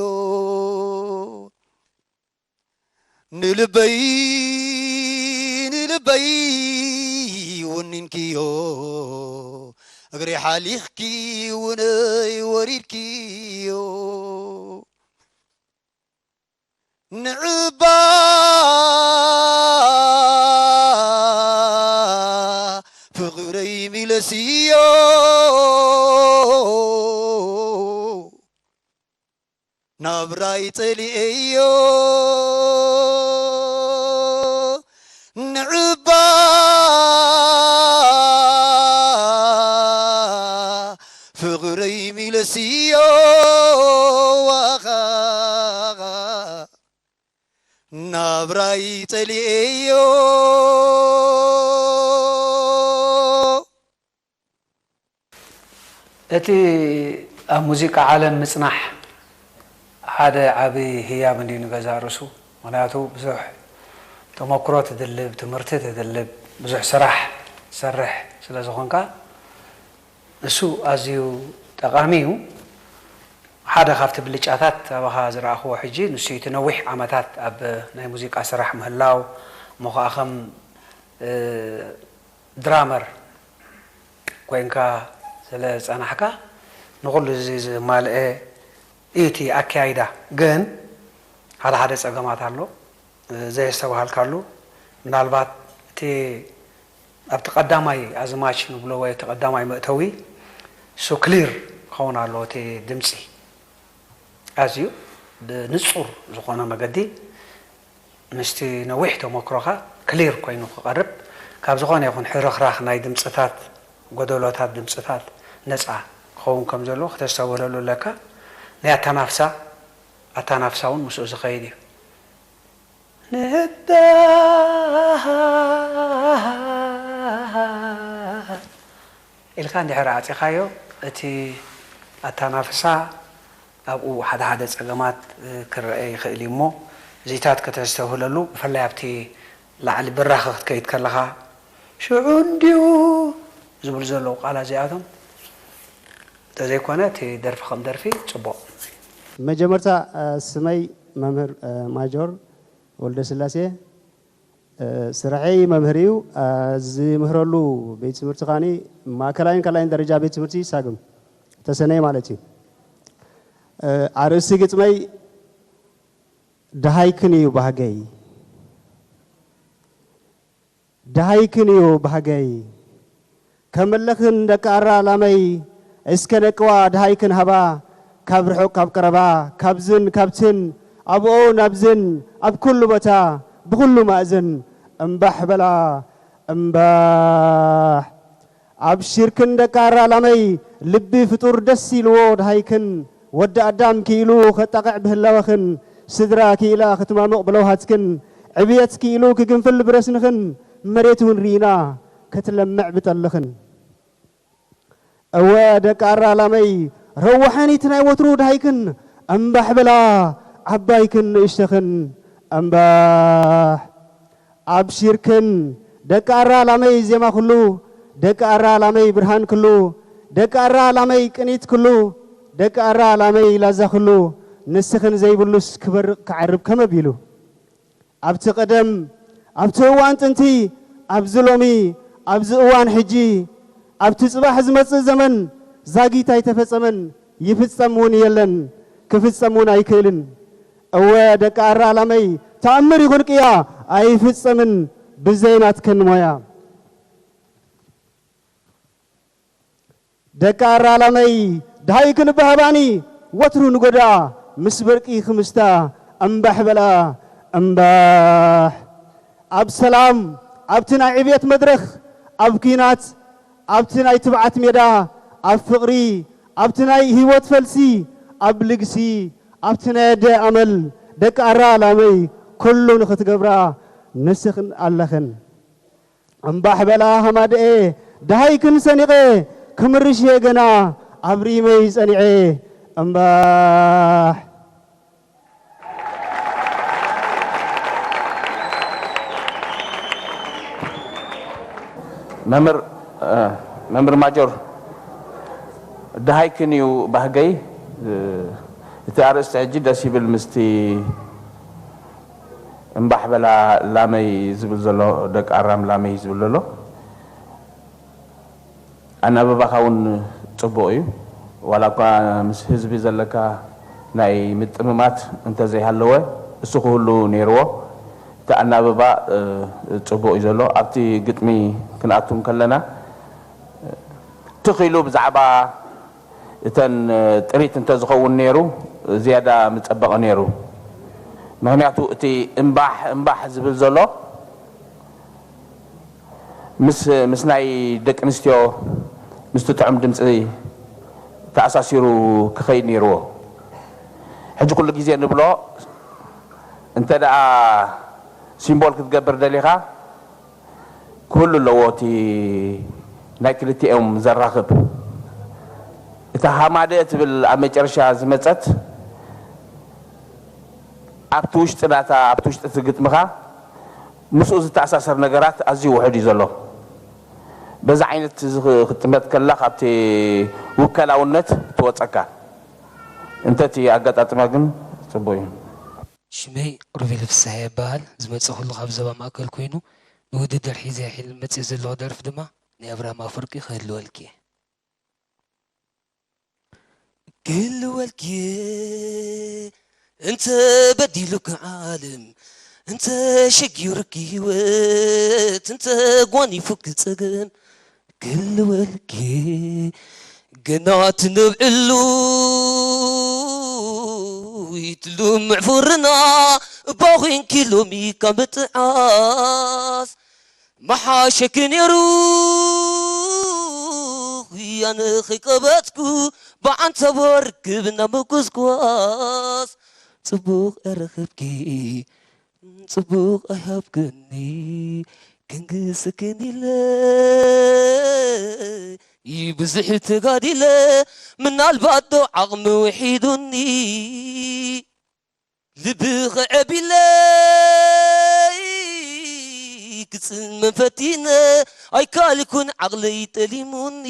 ንልበይ ንልበይ ወኒንክዮ እግሪ ሓሊኽኪ ውነይ ወሪድክዮ ንዕባ ፍቕረይ ሚለስዮ ናብራይ ጸሊኤዮ ንዕባ ፍቕረይ ሚለስዮ ዋኻ ናብራይ ጸሊኤዮ እቲ ኣብ ሙዚቃ ዓለም ምጽናሕ ሓደ ዓቢ ህያብ እንድዩ ንገዛእ ርእሱ። ምኽንያቱ ብዙሕ ተመክሮ ትድልብ፣ ትምህርቲ ትድልብ፣ ብዙሕ ስራሕ ትሰርሕ ስለ ዝኾንካ ንሱ ኣዝዩ ጠቓሚ እዩ። ሓደ ካብቲ ብልጫታት ኣባኻ ዝረኣኽዎ ሕጂ ንሱ እቲ ነዊሕ ዓመታት ኣብ ናይ ሙዚቃ ስራሕ ምህላው እሞ ኸዓ ከም ድራመር ኮይንካ ስለ ዝጸናሕካ ንኹሉ እዚ ዝማልአ እዩ እቲ ኣከያይዳ። ግን ሓደ ሓደ ጸገማት ኣሎ ዘየስተብሃልካሉ። ምናልባት እቲ ኣብቲ ቀዳማይ ኣዝማች ንብሎ ወይ እቲ ቀዳማይ መእተዊ እሱ ክሊር ክኸውን ኣለዎ እቲ ድምጺ ኣዝዩ ብንጹር ዝኾነ መገዲ ምስቲ ነዊሕ ተመክሮኻ ክሊር ኮይኑ ክቐርብ ካብ ዝኾነ ይኹን ሕርኽራኽ ናይ ድምጽታት ጎደሎታት ድምጽታት ነጻ ክኸውን ከም ዘለዎ ክተስተብህለሉ ኣለካ። ናይ ኣተናፍሳ ኣተናፍሳ እውን ምስኡ ዝኸይድ እዩ። ንባ ኢልካ እንድሕር ዓጺኻዮ እቲ ኣተናፍሳ ኣብኡ ሓደ ሓደ ጸገማት ክረአ ይኽእል እዩ እሞ እዚታት ከተስተብህለሉ ብፍላይ ኣብቲ ላዕሊ ብራኸ ክትከይድ ከለኻ ሽዑ እንድዩ ዝብሉ ዘለዉ ቃላት እዚኣቶም እንተዘይኮነ እቲ ደርፊ ከም ደርፊ ጽቡቕ። መጀመርታ ስመይ መምህር ማጆር ወልደስላሴ ስርሐይ መምህር እዩ። ዝምህረሉ ቤት ትምህርቲ ካኒ ማእከላይን ካልኣይን ደረጃ ቤት ትምህርቲ ሳግም ተሰነይ ማለት እዩ። ኣርእስቲ ግጥመይ ደሃይክን እዩ ባህገይ። ደሃይክን እዩ ባህገይ። ከምለኽን ደቂ ኣራ ላመይ እስከ ነቅዋ ደሃይክን ሃባ ካብ ርሑቕ ካብ ቀረባ ካብዝን ካብትን ኣብኡ ናብዝን ኣብ ኩሉ ቦታ ብኹሉ ማእዝን እምባሕ በላ እምባሕ ኣብሺርክን ደቂ ኣራ ላመይ ልቢ ፍጡር ደስ ኢልዎ ደሃይክን ወዲ ኣዳም ክኢሉ ከጣቕዕ ብህላወኽን ስድራ ክኢላ ክትማሙቕ ብለውሃትክን ዕብየት ክኢሉ ክግንፍል ብረስንኽን መሬት እውን ርኢና ክትለምዕ ብጠልኽን። እወ ደቂ ኣራ ላመይ ረዋሐኒት ናይ ወትሩ ደሃይክን እምባሕ በላ ዓባይክን ንእሽተኽን እምባሕ ኣብሺርክን ደቂ ኣራ ላመይ ዜማ ኩሉ፣ ደቂ ኣራ ላመይ ብርሃን ክሉ፣ ደቂ ኣራ ላመይ ቅኒት ክሉ፣ ደቂ ኣራ ላመይ ላዛ ክሉ፣ ንስኽን ዘይብሉስ ክበርቕ ክዓርብ ከመ ቢሉ። ኣብቲ ቀደም፣ ኣብቲ እዋን ጥንቲ፣ ኣብዚ ሎሚ፣ ኣብዚ እዋን ሕጂ፣ ኣብቲ ጽባሕ ዝመጽእ ዘመን ዛጊት ኣይተፈጸመን፣ ይፍጸም እውን የለን፣ ክፍጸም እውን ኣይክእልን። እወ ደቂ ኣራ ላመይ፣ ተኣምር ይኹን ቅያ ኣይፍጸምን ብዘይ ናትከን ሞያ። ደቂ ኣራ ላመይ፣ ደሃይ ክንበሃባኒ ወትሩ ንጎዳ፣ ምስ በርቂ ክምስታ እምባሕ በላ እምባሕ። ኣብ ሰላም፣ ኣብቲ ናይ ዕብየት መድረኽ፣ ኣብ ኲናት፣ ኣብቲ ናይ ትብዓት ሜዳ፣ ኣብ ፍቕሪ፣ ኣብቲ ናይ ህይወት ፈልሲ፣ ኣብ ልግሲ፣ ኣብቲ ናይ ኣደ ኣመል፣ ደቂ ኣራ ላመይ፣ ኩሉ ንኽትገብራ ንስኽን ኣለኽን። እምባሕ በላ ሃማደኤ፣ ደሃይክን ሰኒቐ፣ ክምርሽ እየ ገና፣ ኣብ ሪመይ ጸኒዐ፣ እምባሕ። መምህር መምህር ማጆር ደሃይክን እዩ ባህገይ። እቲ ኣርእስቲ ሕጂ ደስ ይብል ምስቲ እምባሕ በላ ላመይ ዝብል ዘሎ፣ ደቂ ኣራም ላመይ ዝብል ዘሎ። ኣናብባኻ እውን ጽቡቕ እዩ። ዋላ እኳ ምስ ህዝቢ ዘለካ ናይ ምጥምማት እንተዘይሃለወ፣ እሱ ክህሉ ነይርዎ። እቲ ኣናብባ ጽቡቕ እዩ ዘሎ። ኣብቲ ግጥሚ ክንኣቱ እንከለና፣ ትኽ ኢሉ ብዛዕባ እተን ጥሪት እንተዝኸውን ነይሩ ዝያዳ ምጸበቐ ነይሩ። ምኽንያቱ እቲ እምባሕ እምባሕ ዝብል ዘሎ ምስ ምስ ናይ ደቂ ኣንስትዮ ምስቲ ጥዑም ድምፂ ተኣሳሲሩ ክኸይድ ነይርዎ። ሕጂ ኩሉ ግዜ ንብሎ እንተ ደኣ ሲምቦል ክትገብር ደሊኻ ክህሉ ኣለዎ እቲ ናይ ክልቲኦም ዘራኽብ። እታ ሃማደ ትብል ኣብ መጨረሻ ዝመጸት ኣብቲ ውሽጢ ናታ ኣብቲ ውሽጢ እቲ ግጥምኻ ምስኡ ዝተኣሳሰር ነገራት ኣዝዩ ውሑድ እዩ ዘሎ። በዚ ዓይነት እዚ ክጥመት ከላ ካብቲ ውከላውነት ትወጸካ። እንተ እቲ ኣጋጣጥማ ግን ጽቡቕ እዩ። ሽመይ ሮቤል ፍስሃየ ይበሃል። ዝመጸኹሉ ካብ ዞባ ማእከል ኮይኑ ንውድድር ሒዘያ ሒል መጽየ ዘለኹ ደርፊ ድማ ናይ ኣብርሃም ኣፈወርቂ ክህልወልኪ እየ። ክህልወልኪ እየ እንተ በዲሉኪ ዓለም እንተ ሸጊሩኪ ህይወት እንተ ጓኒፉኪ ጸገም ክህልወልኪ ገና ትነብዕሉ ይትልምዕ ፍርና እባ ኮንኪ ሎሚ ካብ ምጥዓስ ምሓሸኪ ነይሩ ኣነ ከይቀበጽኩ ብዓንተቦ ርክብና ምጉስጓስ ጽቡቕ ኣረኸብኪ ጽቡቕ ኣይሃብክኒ ክንግስክን ኢለ ብዙሕ ተጋዲለ ምናልባት ዶ ዓቕሚ ውሒዱኒ ልቢ ክዕብ ኢለ ክጽመም ፈቲነ ኣይካልኩን ዓቕለይ ጠሊሙኒ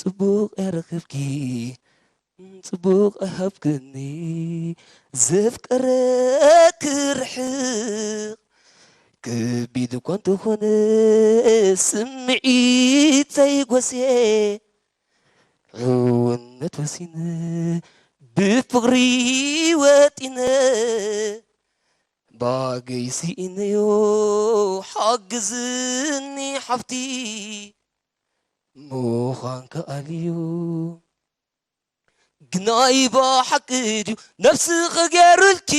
ጽቡቕ ኣረኸብኪ ጽቡቕ ኣሃብክኒ ዘፍቀረ ክርሕቕ ከቢድ እኳ እንተኾነ ስምዒተይ ጎስየ ሕውነት ወሲነ ብፍቕሪ ወጢነ ባገይ ስኢነዮ ሓግዝኒ ሓፍቲ ምዃን ከኣልዮ ግናይ ብሓቂ ድዩ ነብስኺ ገይሩልኪ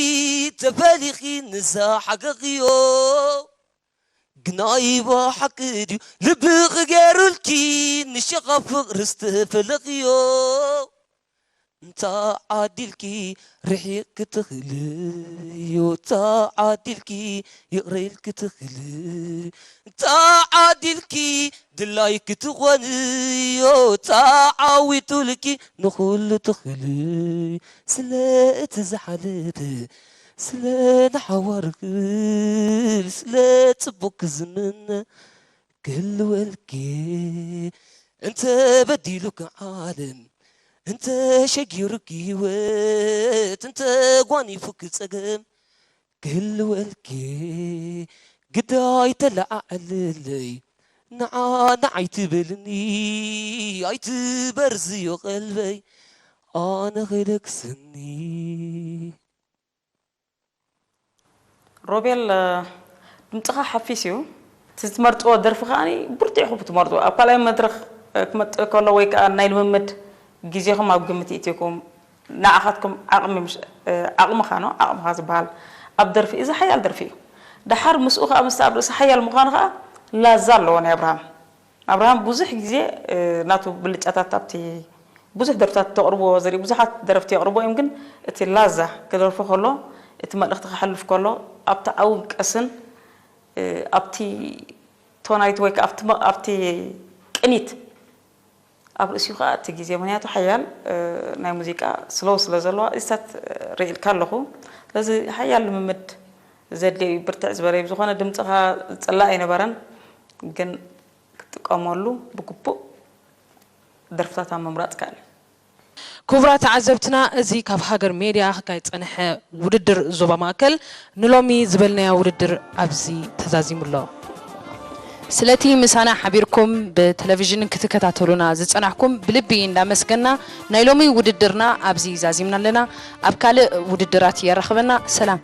ተፈሊኺ ንዝሓገኽዮ ግናይ ብሓቂ ድዩ ልብኺ ገይሩልኪ ንሸኻ ፍቕሪ ዝተፈለኽዮ እንታ ዓዲልኪ ርሒቕ ክትኽልዮ እንታ ዓዲልኪ ይቕረ ኢልኪ ትኽልዮ እንታ ዓዲልኪ ድላይ ክትኾንዮ ተዓዊቱልኪ ንኹሉ ትኽልዮ ስለ እቲ ዝሓለፈ ስለ ንሓዋሩ ክብል ስለ ጽቡቅ ክዝምን ክህልወልኪ እንተ በዲሉኪ ዓለም እንተ ሸጊሩኪ ህይወት እንተ ጓኒፉኪ ጸገም ክህልወልኪ ግዳ ኣይተለዓዕልለይ ንዓ ንዓይ ትበልኒ ኣይትበርዝዮ ቀልበይ ኣነ ከይደክሰኒ። ሮቤል ድምፅኻ ሓፊስ እዩ። እቲ ትመርፅዎ ደርፊ ከዓ ብርቱዕ ኢኹም ትመርፅዎ። ኣብ ካልኣይ መድረኽ ክመፅእ ከሎ ወይ ከዓ ናይ ልምምድ ግዜኹም ኣብ ግምት ይእትኩም። ንዓኻትኩም ዓቕሚ ዓቕምኻ ነው ዓቕምኻ ዝበሃል ኣብ ደርፊ እዚ ሓያል ደርፊ እዩ። ደሓር ምስኡ ከዓ ምስ ኣብ ርእሲ ሓያል ምዃኑ ከዓ ላዛ ኣለዎ ናይ ኣብርሃም ኣብርሃም ብዙሕ ግዜ ናቱ ብልጫታት ኣብቲ ብዙሕ ደርፍታት ተቕርቦ ዘርኢ ብዙሓት ደረፍቲ የቕርቦ እዮም ግን እቲ ላዛ ክደርፎ ከሎ እቲ መልእኽቲ ክሓልፍ ከሎ ኣብቲ ዓውን ቀስን ኣብቲ ቶናይት ወይ ኣብቲ ቅኒት ኣብ ርእሲኡ ከዓ እቲ ግዜ ምክንያቱ ሓያል ናይ ሙዚቃ ስሎው ስለ ዘለዋ እዚታት ርኢልካ ኣለኹ ስለዚ ሓያል ልምምድ ዘድልዮ እዩ ብርትዕ ዝበለ እዩ ዝኾነ ድምፅኻ ዝፅላእ ኣይነበረን ግን ክትጥቀመሉ ብግቡእ ደርፍታት ኣብ ምምራፅ ከኣል ክቡራት ተዓዘብትና እዚ ካብ ሃገር ሜድያ ክካየድ ዝፀንሐ ውድድር ዞባ ማእከል ንሎሚ ዝበልናዮ ውድድር ኣብዚ ተዛዚሙ ኣሎ። ስለቲ ምሳና ሓቢርኩም ብቴሌቪዥን ክትከታተሉና ዝፀናሕኩም ብልቢ እንዳመስገና ናይ ሎሚ ውድድርና ኣብዚ ዛዚምና ኣለና። ኣብ ካልእ ውድድራት የራኽበና። ሰላም።